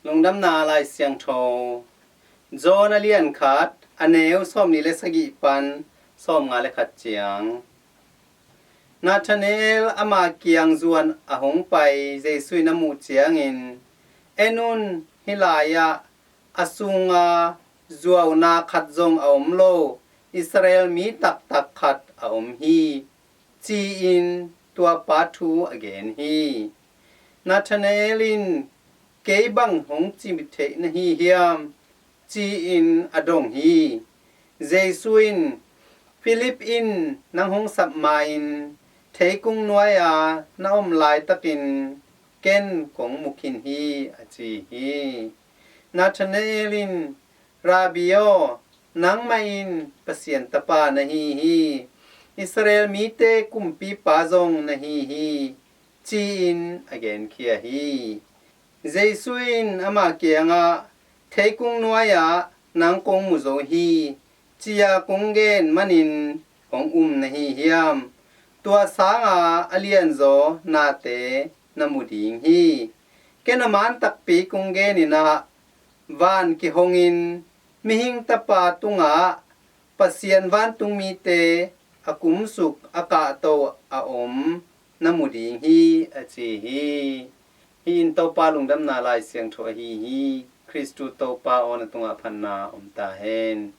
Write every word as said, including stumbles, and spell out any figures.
Lungdamna Lai Siangtho, John a lian khat, a neu sawmnih le sagih pan sawmnga le khat ciang. Nathanael ama kiang zuan a hong pai Jesu in a muh ciangin, "En un, hih lai-ah a sunga zuauna khat zong a om lo Israel mi taktak khat a om hi," ci-in tua pa thu a gen hi. Nathanael in, "Kei bang hong ci theih na hi hiam?" ci-in a dong hi. Jesu in, "Philip in nang hong sap ma-in, 'Theikung nuai-a na om laitakin ken kong mu khin hi,' a ci hi." Nathanael in, "Rabbi aw, nangmah in Pasian Tapa na hi hi. Israel mite kumpipa zong na hi hi," ci-in a genkhia hi. Jesu in ama kiangah, "Theikung nuai-ah nang kong mu zo hi, ci-a kong gen manin hong um na hi hiam? Tua sanga a lianzaw nate na mu ding hi. Ken a man takpi kong genin ah, van kihongin Mihing Tapa tungah Pasian vantungmite a kumsuk a kahto a om na mu ding hi," a ci hi. Hih in Topa Lungdamna Lai Siangtho ahi hi. Khristu Topa aw, na tungah phatna om ta hen.